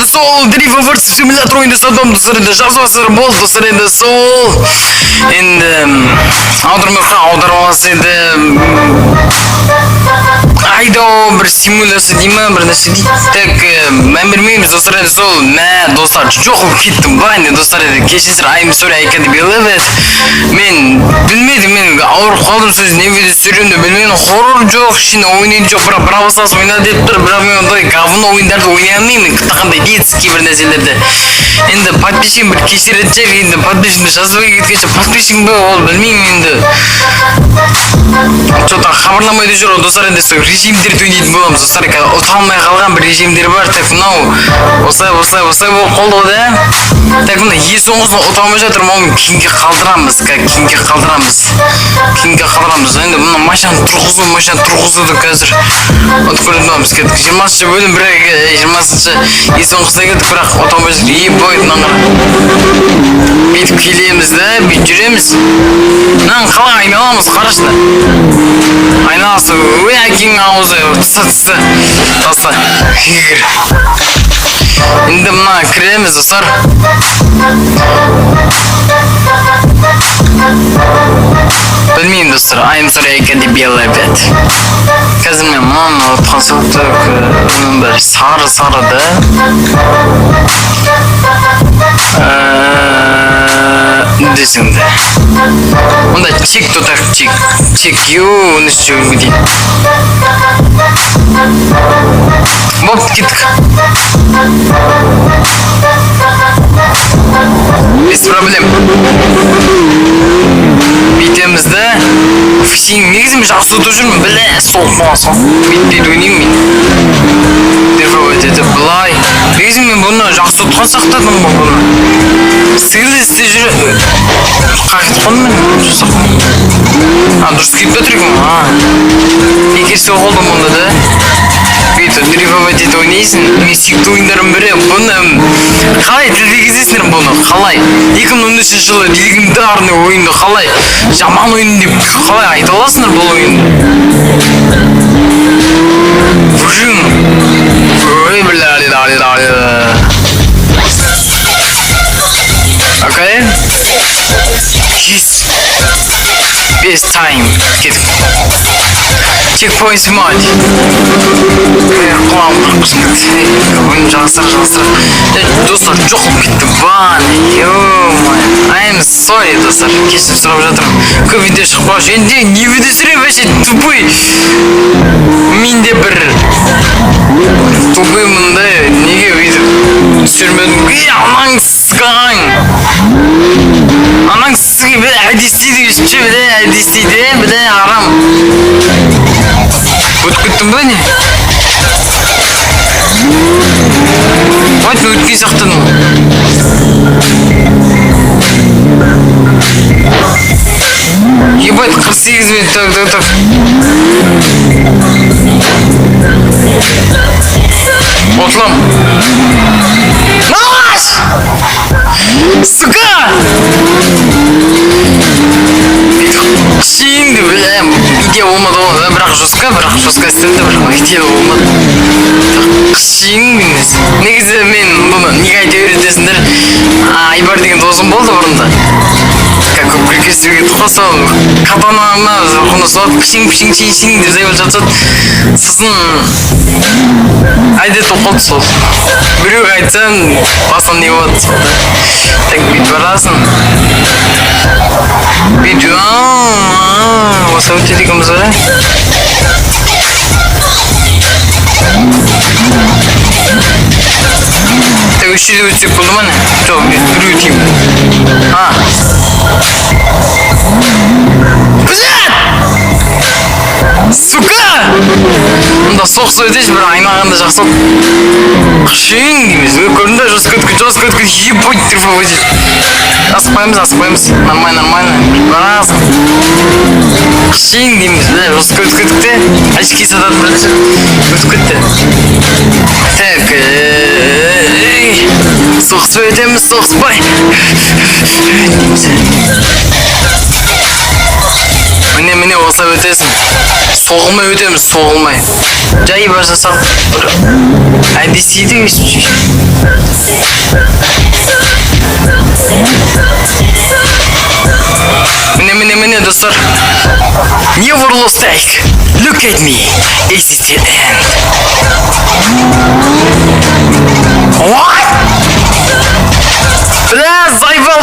Сол Drift симулятор ойында сатамын достар, енді жазып болды достар, енді сол енді аудармаққа аударып аласыз, енді айдау бір симуляция дей ма, бір нәрсе дейді. Так, мән бермейміз достар, енді сол мә достар, жоқ болып кеттім ба енді достар, енді кешіріңіздер, I'm sorry, I can't believe it. Мен білмедім, мен ауырып қалдым, сөз не видео түсіремін білмеймін, хоррор жоқ, ештеңе ойнайтын жоқ, бірақ Бравл Старс ойна деп тұр, бірақ мен ондай говно ойындарды ойнай алмаймын, қандай детский бір нәрселерді. Енді подписчигім бір кешіретін шығар, енді подписчигімді жазбай кеткенше подписчигім бе ол білмеймін енді. Что-то хабарламайды жүр достар, енді сол режимдерді ойнайтын боламыз достар, ұта алмай қалған бір режимдер бар. Так, мынау осылай осылай осылай болып қалды ғой да. Так, мына ең соңғысын ұта алмай жатырмын, оны кейінге қалдырамыз, кейінге қалдырамыз, кейінге қалдырамыз. Енді мына машинаны тұрғызу, машинаны тұрғызуды қазір ұтып көретін боламыз. Кеттік, 20-шы бөлім, бірақ 20-шы ең соңғысына келдік, бірақ ұта алмай жатыр. Ебать, мынаны қара. Бүйтіп келеміз да, бүйтіп жүреміз. Мынаны қалай айналамыз, қарашы. Айналасы, ой, әкеңнің аузы, тысы, тысы, таста. Енді мына кіреміз, достар. Білмеймін, достар. I'm sorry, I can't believe it. Қазір мен мынаны ұтқан соң, так, мұның бәрі сары-сары да. Десең де. Онда чек тұтақ, чек. Чек, ю, оны істеуге дейін. Боп, кеттік. Без проблем. Бүйтеміз да. Сен негізі мен жақсы ұтып жүрмін, біле, сол сол. Бүйтпейді ойнаймын мен. Дрифтовать етіп былай. Негізі мен бұны жақсы ұтқан сақтадым ғой бұны. Сыйлы істеп жүр. Қайтып қалдым мен. А, дұрыс кетіп жатыр екен. А. Екесі қолдым онда да. Бүйтіп дрифтовать етіп ойнайсың. Мен сүйікті ойындарым бірі. Бұны қалай тілде кездесіңдер бұны? Қалай? 2013 жылы легендарный ойынды қалай жаман ойын деп қалай айта аласыңдар бұл ойынды? Вжың. Ой, бля, бля, бля, бля. Окей. Yes. Best time. Кеттік. Чекпоинт мод. Құлағым қырқышын кетті. Ойын жақсырақ, жақсырақ. Достар, жоқ болып кетті. Бан, ё-моё. I'm sorry, достар. Кешірім сұрап жатырмын. Көп видео шықпаушы. Енді не видео түсіремін вообще, тупой. Менде бір тупоймын да, неге өйтіп түсірмедім? Ей, анаң сыққан. Анаң сыққан, бля, әдейі істейді, өйстіп ше, бля, әдейі істейді, бля, арам. Өтіп кеттім ба не? Айт, мен өткен сияқтымын. Ебать, 48 минут, так, так, так. Отлам. Наш! Сука! Şimdi бля, идея болмады ғой, бірақ жестко, бірақ жестко істелді, бірақ идея болмады. Қышиң негізі мен бұны неге айта беретесіңдер? Айбар деген досым болды бұрында. Как көп күлкісіп кетіп қой, сол катанама құны соғып, пшиң, пшиң, шиң, шиң деп заебал жатады. Сосын әдет болып қалды сол. Біреуге айтсаң, басынан не болады сол да. Так, бүйтіп барасың. Бүйтіп, осы өтеді екенбіз ғой. Так, үш жерде өтсек болды ма не? Жоқ, біреу өтейін. А. Блядь! Сука! Мұнда соғыс өтеші, бір айналғанда жақсы болды. Қышың дейміз. Көрдің бе, жестко өткен, жестко өткен, ебать, дрифтовать етіп. Асықпаймыз, асықпаймыз. Нормально, нормально. Барасың. Қышың дейміз, бля, жестко өтіп кеттік те. Очки сататын бір нәрсе. Өтіп кетті. Так, соғыспай өтеміз, соғыспай. Дейміз. Міне, міне, осылай өтесің. Соғылмай өтеміз, соғылмай. Жай бара бір әдейі өйстіп. Міне, міне, міне, достар. Never lost take. Look at me. Is it the end? What? Бля, заебал.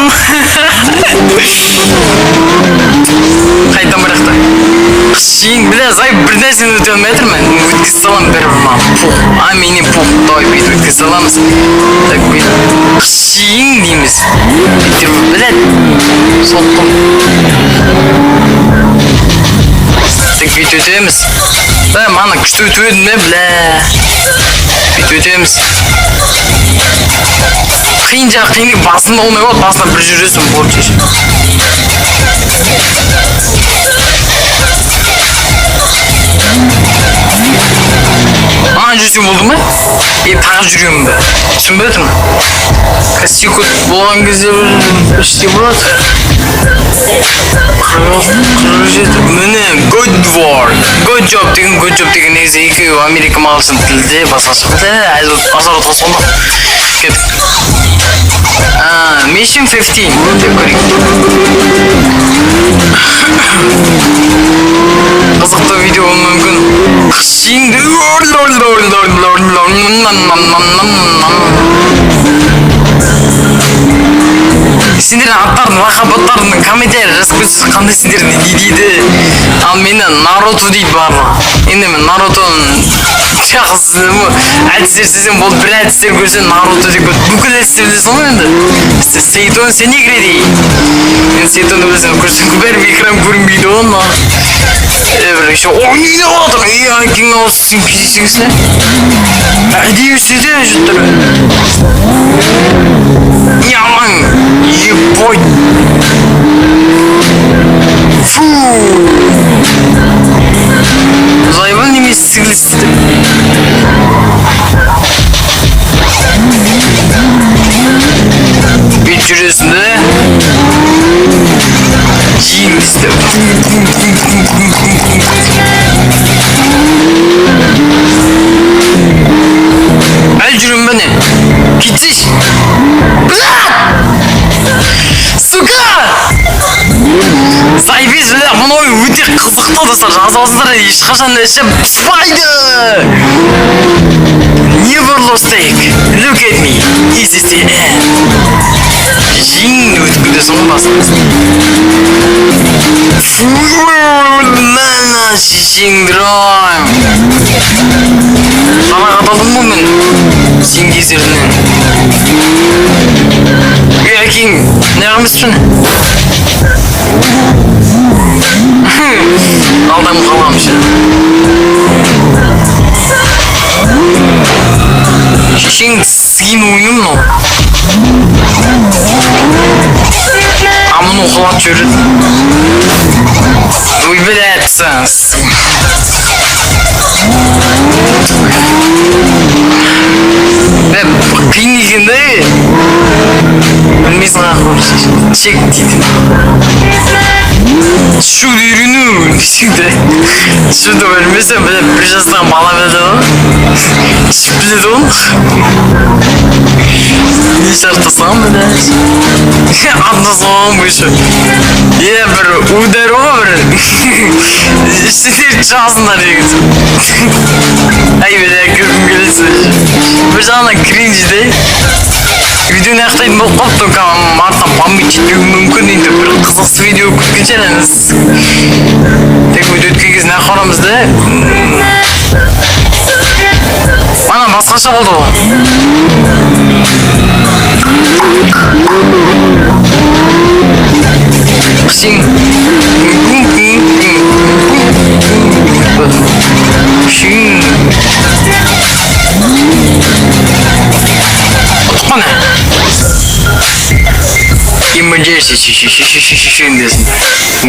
Қайтам бір жақта. Қышиын, бля, зайып бір нәрсені өте алмай жатырмын. Өткізе саламын бәрібір маған. Пух. А, менен пух. Давай бүйтіп өткізе саламыз. Так, бүйтіп. Қышиын дейміз. Бүйтіп, бля, соқтым. Так, бүйтіп өтеміз. Бля, мана күшті өтіп едім, бля. Бүйтіп өтеміз. Қиын жағы қиын, басында болмай болады, басында бір жүресің, болды шешім. Маған жүрсем болды ма? Е, тағы жүремін бе? Түсінбей отырмын. Қазір секунд болған кезде бір іште болады. 47. Міне, good work. Good job деген, good job деген негізі екеуі америка ағылшын тілде басқаша. Әлі базар отқа. Кеттік. Mission 15 деп көрейік. Қызықты видео болуы мүмкін. Сендердің аттарың, лақап аттарың комментарий жазып кетсеңіз, қандай сендер не дейді. Ал мені Наруто дейді барлығы. Енді мен Нарутоның жақсы әдістер істесем болды, бір әдістер көрсем Наруто деп көрді. Бүкіл әдістер білесің ғой енді. Сейтон сен не кіреді? Енді Сейтонды білсең, көрсең бәрі экран көрінбейді ғой мына. Бір еще о, не деп жатыр? Ей, әкең ауыз сен кездесеңсің. Әдейі істеді жұрттар. Яман, ебать. Фу. Зайбан немесе сіңлісі. Бүйтіп жүресің де. Жейміз деп. Әлі жүремін бе не? Кетсейші. Бля! Сука! Заебись, бля, мынау өте қызықты, достар. Жазып алсаңдар, ешқашан іші пыспайды. Never lost take. Look at me. Is it the end? Жеңіл өтіп кетесің ғой басын. Фу, мына шешеңдірайым. Жарақат алдым ғой мен сен кесірінен. Ей, әкең, неғып емеспін? Алданып қалғанмын ше. Шешең сігін ойыны мынау. А мұны құлатып жібереді. Ой, блядь, бә, қиын екен да, білмейсің ақ чек дейді. Түсуді үйрену десең де, түсуді білмесең, бля, бір жастағы бала біледі ғой. Түсіп біледі ғой. Не шарттасам, бля. Атына соғамын бұл еще. Е, бір удар ғой бір. Сендер жазыңдар деген. Ай, бля, күлкім келеді. Бір жағынан кринж де. Видеоны аяқтайтын болып қалыпты, артынан память жетпеуі мүмкін енді бір қызықсыз видео күткенше тек өткен кезде нақ барамыз да. Ана басқаша болды ғой. Сен ұтқаны. Emergency десін. О,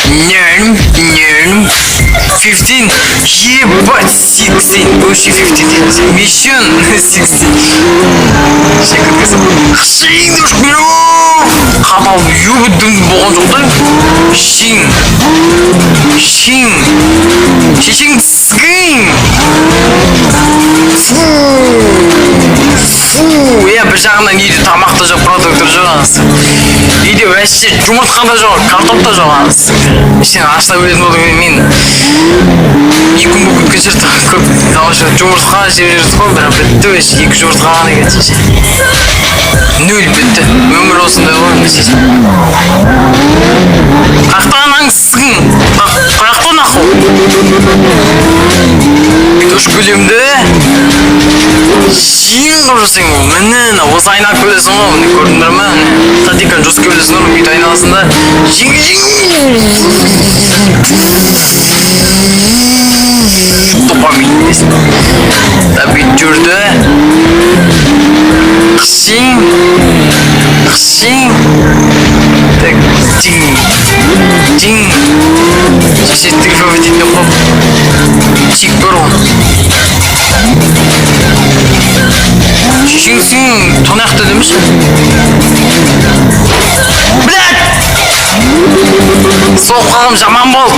нөл, нөл, 15, ебать, 16, вообще 15, mission 16. Қадалып, ёбі, дым болған жоқ та. Шең, шең, шешең сігін. Фу, фу. Иә, бір жағынан үйде тамақ та жоқ, продукт жоқ анасы. Үйде вообще жұмыртқа да жоқ, картоп та жоқ анасы. Сен аштап өлетін болдың. Мен 2 күн болып кеткен шығар, көп жұмыртқа жеп жүрдік қой, бірақ бітті вообще, екі жұмыртқа ғана екен шеше. Нөл, бітті. Өмір осындай ғой, не істейсің? Қаяқта анаң сігін? Қаяқта нахуй? Бүйтіп ұшып келемін де, жең қылып жасаймын ғой. Міне, мына осы айналып келесің ғой, міне, көрдіңдер ма? Міне, статиканы жосып келесің ғой, бүйтіп айналасың да, жең, жең, допамин дейсің да, бүйтіп жүрді. Қышың, қышың. Так, жing, жing. Шеше, дрифовать етіп қойып, чик бар ғой. Шешең тонақты демеші, блядь, соққаным жаман болды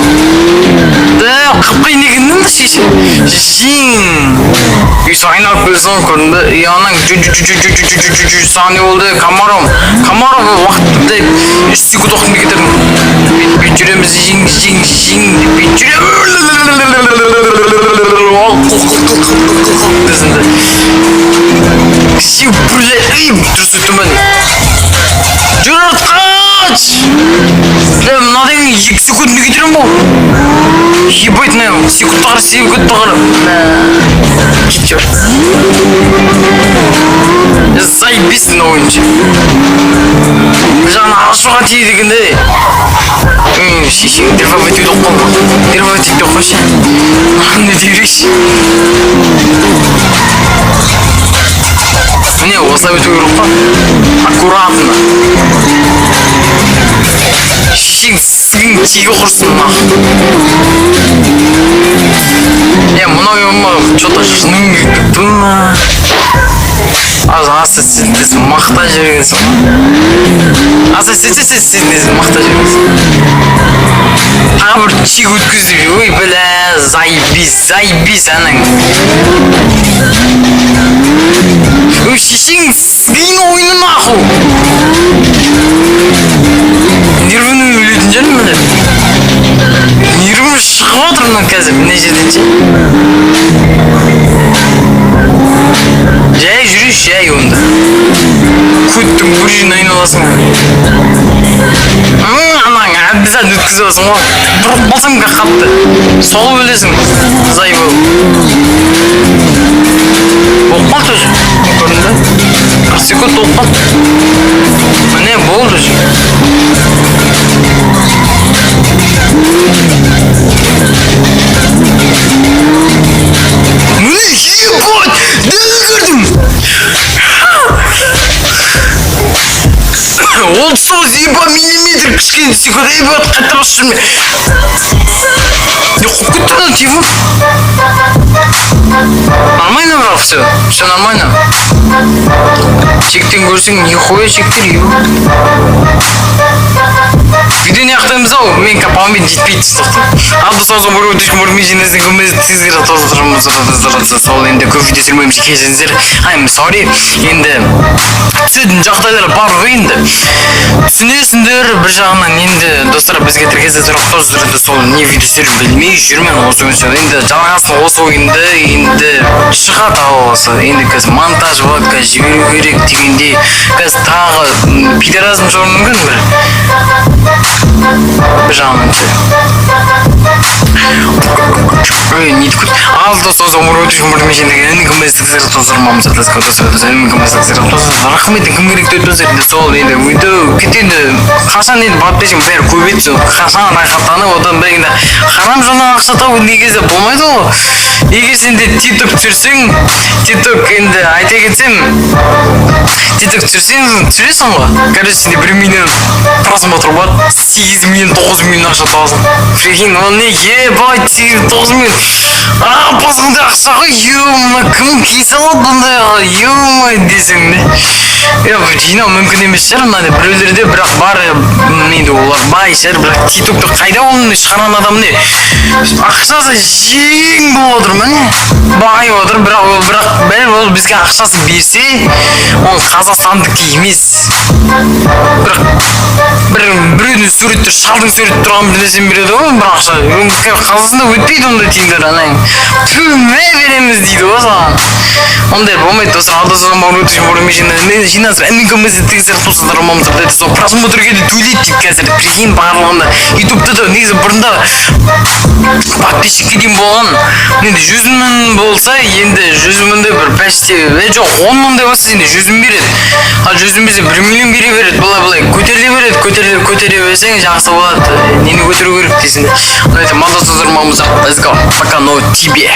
да, қып қиын екен да. Шеше, жing, өйстіп айналып келесің ғой, көрдің бе? И анаң жу жу жу жу жу жу жу жу. Саған не болды? Комаром, Комаров, уақыт, блядь, 3 секунд уақытымды кетірдім. Бүйтіп, бүйтіп жүреміз, жing, жing, жing деп бүйтіп жүреміз десін да. Сен, блядь, ей, дұрыс өттім ба, не? Жыртқыш! Бля, мына деген 2 секундны кетіремін ғой. Ебать, мына секундты қара, секундты қара. Бля, кетші. Заебись мына ойыншы. Бір жағынан ашуға тиеді екен де. Шешең дрифовать етіп қой. Дрифовать етіп қойшы. Не дейрекші? Міне, осылай өту керек қой. Аккуратно. Шешең сігін тегі құрсын нахуй. Е, мынау ема, что-то жыным келіп кетті ма? Аз аса сен мақта жібергенсің ғой. Аса сен мақта жібергенсің. Тағы бір чик өткізді. Ой, бля, заебись, заебись анаң. Ой, шешең сігін ойыны нахуй. Нервінің өлетін шығармын, міне. Нервім шығып жатыр мына қазір мына жерден ше. Жай жүрейінші, жай онда. Көттің бір жерін айналасың. Анаң обязательно өткізіп аласың ғой. Бұрып қалсаң қатты. Соғып өлесің. Заебал. Болып қалды уже. Көрдің бе? 40 секунд болып қалды. Міне, болды уже. Міне, ебать! Дәл көрдім. 39, ебать, миллиметр кішкене секунд, ебать, қайта басып жүрме. Не қуып кетті мына телефон? Нормально, бірақ все, все нормально. Чектен көрсең, нихуя чектер, ебать. Видеоны аяқтаймыз ау, мен капалмен жетпейді тоқтым. Ал достар, сол енді көп видео түсірмейміз, кешіріңіздер. I'm sorry. Енді түсетін жағдайлар бар ғой енді. Түсінесіңдер бір жағынан енді, достар, бізге тіркелсе сұрақ, сол не видео түсіріп білмей жүрмін осы күн. Енді жалғасын осы ойынды енді шығады осы. Енді қазір монтаж болады, қазір жіберу керек дегендей. Қазір тағы пидоразм шығуы мүмкін бір. Бір жағынан ше. Ой, не күт. Ал достар, рахмет, кім керек өтпеңіздер. Енді сол енді видео кетеді. Қашан енді подписчик бәрі көбейтті. Қашан рахаттанып, одан бері енді харам жолдан ақша табу негізі болмайды ғой. Егер сен де тикток түсірсең, тикток енді айта кетсем, тикток түсірсең, түсіресің ғой. Короче, сенде 1 миллион просмотр болады, 8 миллион, 9 миллион ақша табасың. Прикинь, ол не Ебать, 9 миллион. А, басыңда ақша ғой, е, кім кие салады бұндайға, е десең де. Е, жинау мүмкін емес шығар мынандай біреулерде, бірақ бар енді, олар бай шығар, бірақ ТикТокты қайда оны шығарған адам не? Ақшасы жең болып отыр, міне. Байып отыр, бірақ ол, бірақ бәрі ол бізге ақшасын берсе, ол қазақстандікі емес. Бірақ бір біреудің суреті, шалдың суреті тұрған бір нәрсені береді ғой, бір ақша. Қазақстанда өтпейді ондай тиындар, ана мә, береміз дейді ғой саған. Ондай болмайды, достар. Просмотрге де төлейді дейді қазір, прикинь, барлығында. Ютубта да негізі бұрында подписчикке дейін болған. Енді 100 000 болса, енді 100 мыңдай бір почти, жоқ, 10 мыңдай болса, енді 100 000 береді. Ал 100 000 берсе, 1 миллион бере береді. Былай былай көтеріле береді, көтеріле көтере берсең, жақсы болады. Нені көтеру керек дейсің де. Let's go, пока, но тебе.